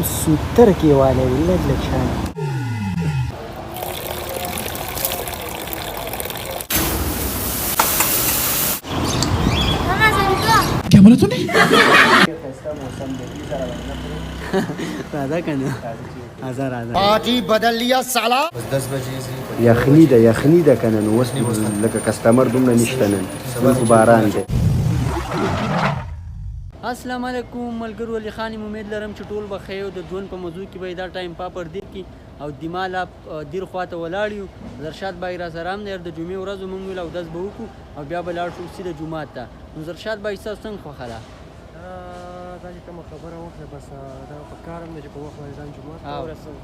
سوتر کې والی دی، لږ لږ شان. क्या बोला तूने? ښایسته موسم دی، پیزا راوړه نه خورې؟ راځه که نه؟ راځه راځه. پارٹی بدل لیا سالا. بس 10 بجې ځي. یخني ده، یخني ده که نه؟ نو اوس لکه کسټمر دومره نشته نن، نن خو باران دی. السلام علیکم ملګرو، علي خان یم. امید لرم چې ټول به ښه یو، د ژوند په موضوع کې به یې دا ټایم پاپر دیر کې او دیمالا دیر خواته ولاړ یو. زرشاد بای را سره هم دی. د جمعې ورځ مونږ ویل اودس به وکړو او بیا به لاړ شو سیده جومات ته. نو زرشاد بای، ستاسو څنګه خوښه ده؟ دا چې کومه خبره وکړه، بس دا په کار هم دی چې په وخت باندې ځان جومات ته ورسوو،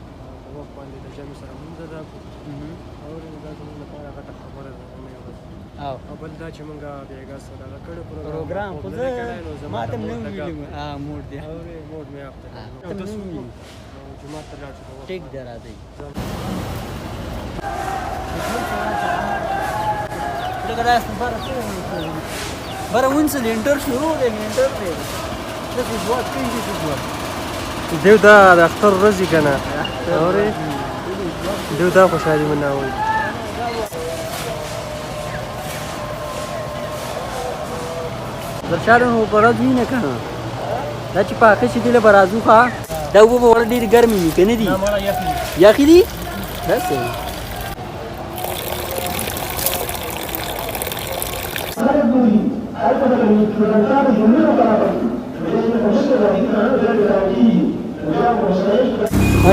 په وخت باندې د جمع سره مونځ ادا کړو. او دا زموږ لپاره غټه خبره ده نه بس. او بل دا چې مونږ بېګا سره دغه کړی پروګرام، خو نه دی کړی، نو زه زما ما ته ته هم نه موډ لګا. ویلي. موډ دی. اورې موډ مې اپ ته ته هم نه ویلي. جومات ته لاړ شو په وخت. ټیک دی، راځئ. لږه داسې بره څه بره ونسه، لینټر شروع دی، لینټر دی. داسې ځواک کوي، داسې ځواک. دیو دا د اختر ورځې که نه، اورې دیو دا خوشحالي مناوي. درشاله نو پر ورځ وینه که نه، دا چې پاخه شي دې له به راځو. ښه، دا اوبه به وړه ډېرې ګرمې وي که نه دي؟ یخې دي داسې.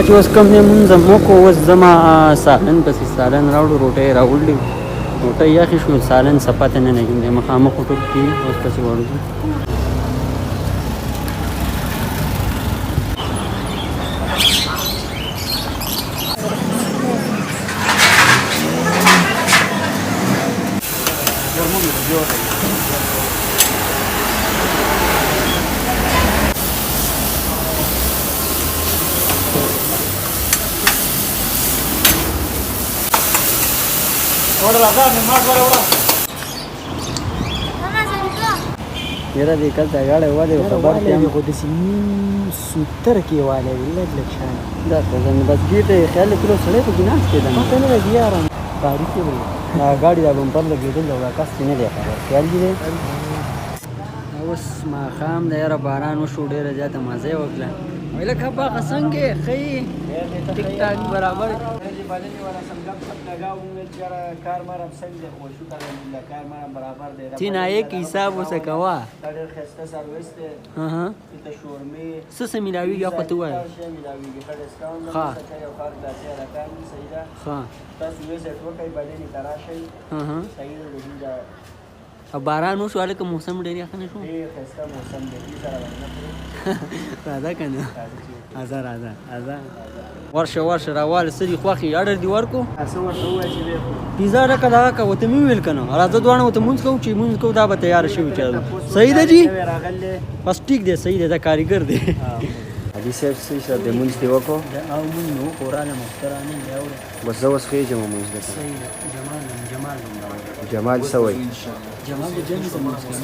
چې اوس کوم دی مونږ وکړو، اوس زما سالن پسې سالن راوړو، روټۍ یې راوړلې، روټۍ یخې شو، سالن څه پته نه لګي دی، مخامخ هوټل کې اوس پسې وړو. یاره دې کله غاړه ولې خبر والی یم دی، خو داسې نیم سوتر کې والی دی، لږ لږ شان. دا خو ځان بس ګیټه یې خیال کړو، سړی پکې ناست دی. پته نه لګي یاره، باریکې دی. دا ګاډي دا بمپر لګېدل او دا کس چې نه دی خبر، خیال دې دی. اوس ماښام دی یاره، باران وشو، ډېره زیاته مزه یې وکړه. ویل لکه باغه څنګه یې؟ ښه یې؟ ټیک ټاک برابر؟ بلنې والا سم ګپ سپ لګاو، مونږ ویل چې یاره کار مار هم سم دی، خو شکر الحمدلله کار مار هم برابر دی. چې نایک حساب اوسه کوه. دا ډېر ښایسته سروس دی. دلته شورمې څه څه میلاویږي خو ته ووایه. هر شی میلاویږي، ښه ډسکاونټ هم ښه. ورته کوي او ښه ګلاسي هلکان دي. صحیح ده. ښه. تاسو ویزیټ وکړئ، بلنې ته راشئ. صحیح ده زموږ. او باران وشو هلکه، موسم ډېر یخ نه شو؟ ډېر ښایسته موسم دی، پیزا راوړه نه خورې؟ راځه که نه؟ راځه راځه راځه، ورشه ورشه راواله. څه دي خوښ یې؟ اډر دي ورکو؟ څه ورته ووایه چې ویې خوري. پیزا لکه دغه که ورته مې وویل که نه، راځه دواړه ورته مونځ کوو، چې مونځ کوو دا به تیاره شوي چې. صحیح ده جي؟ نوی راغلی. بس ټیک دی، صحیح دی، دا کاریګر دی. علي صاحب، څه حساب دی؟ مونځ دې وکړو؟ او مونږ نو خو راله مخترانه دی اورې. بس زه اوس خېژم مونځ له. صحیح ده. جمال جمال هم راوړی. جمال څه وایي؟ جمال د جمع ته مونځ کوي.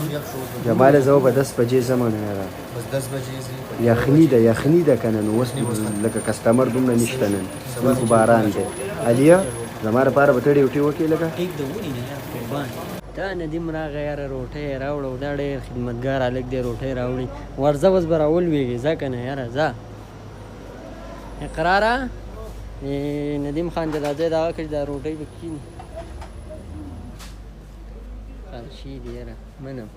جمال زه به 10 بجې ځم نو یاره. بس 10 بجې ځي. یخني ده، یخني ده که نه؟ نو اوس لکه کسټمر دومره نشته نن، نن خو باران دی. علیه زما لپاره به ته ډیوټي وکړې لکه. ټیک ده، ولې نه یار، قربان. دا ندیم راغی یاره، روټۍ یې راوړه. دا ډېر خدمتګار هلک دی، روټۍ راوړي. ورځه اوس به راولوېږي. ځه که نه یاره، ځه اقراره. ندیم خان ته دا ځای دغه کړي، دا روټۍ به کښېني. خرشي دی یاره، منم.